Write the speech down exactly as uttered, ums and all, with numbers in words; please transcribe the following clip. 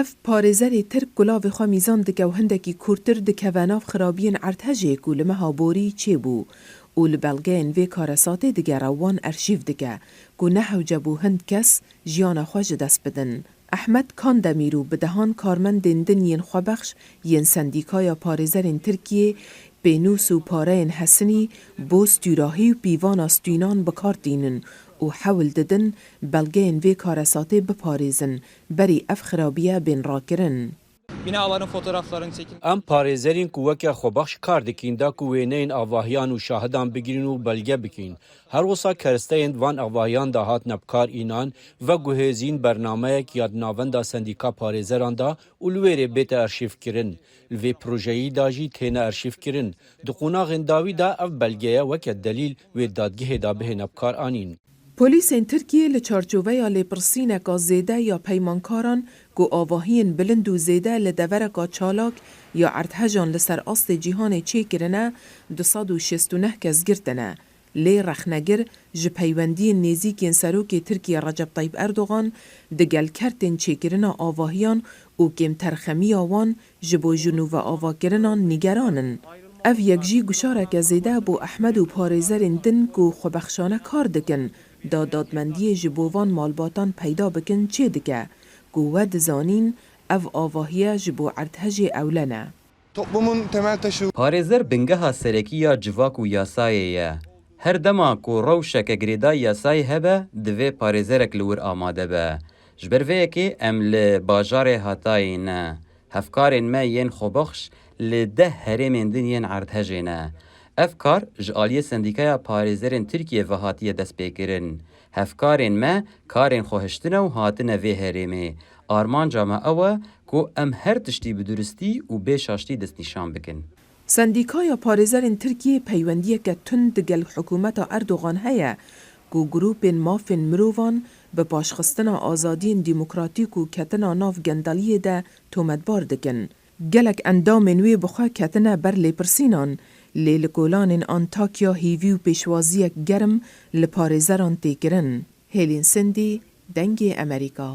Ev parêzerê Tirk ku lavê xwe mîzan dike û hindekî kûrtir dikeve nav xirabiyên erdhejê ku li meha borî çêbû û li belgeyên vê karesatê digere wan erşîv dike ku ne hewce bû hind kes jiyana xwe ji dest bidin. Ehmed Kandemîr û bi dehan karmendên din yên xwebexş yên Sendîkaya Parêzerên Tirkiyê pênûs û pareyên hesinî bo stûrahî û pîvana stûnan bi kar tînin û hewl didin belgeyên vê karesatê biparêzin, berî ev xirabiye bên rakirin. Binaların fotoğraflarını çekin. Em parêzerên ku weke xwebexş kar dikîn da ku wêneyên avahiyan û şahidan bigirîn û belge bikîn. Her wisa keristeyên van avahiyan da hatine bi kar înan, veguhêzîn bernameyek ya di navenda sendîka parêzeran da û li wêrê bête erşîvkirin. Li vê projeyî da jî têne erşîvkirin. Di qonaxên dawî de ev belgeye weke delîl wê dadgehê de bihêne bi kar anîn. Polîsên Tirkiyê li çarçoveya lêpirsîneka zêde ya peymankaran ku avahiyên bilind û zêde li devereka çalak ya erdhejan li ser astê cîhanê çêkirine, du sed û şêst û neh kes girtine. Lê rexnegir ji peywendiyên nêzîk yên Serokê Tirkiyê Recep Tayyip Erdogan digel kertên çêkirina avahiyan û kêmterxemiya wan ji bo ji nû ve avakirinan nîgeran in. Ev yek jî guşareke zêde bo Ehmed û parêzerên din ku xwebexşane kar dikin, da dadmendiyê ji bo van malbatan peyda bikin çêdike, ku we dizanîn ev avahiye ji bo erdhejê ewle ne. Toplumun temel taşı. Parêzer bingeha serekî ya civak û yasayê ye. Her dema ku rewşeke girêdayî yasayê hebe, divê parêzerek li wir amade be. Ji ber vê yekê em li bajarê Hatayê ne. Hevkarên me yên xwebexş li deh herêmên din yên erdhejê ne. Ev kar ji aliyê Sendîkaya Parêzerên Tirkiyê ve hatiye destpêkirin. Hevkarên me karên xwe hiştine û hatine vê herêmê. Armanca me ew e ku em her tiştî bi duristî û bê şaştî destnîşan bikin. Sendîkaya Parêzerên Tirkiyê peywendiyeke tund digel hikûmeta Erdogan heye ku grûpên mafên mirovan bi paşxistina azadiyên demokratîk û ketina nav gendeliyê de tometbar dikin. Gelek endamên wê bi xwe ketine ber lêpirsînan, lê li kolanên Antakya hîvî û pêşwaziyek germ li parêzeran tê kirin. Hêlîn Sindî, Dengê Emerîka.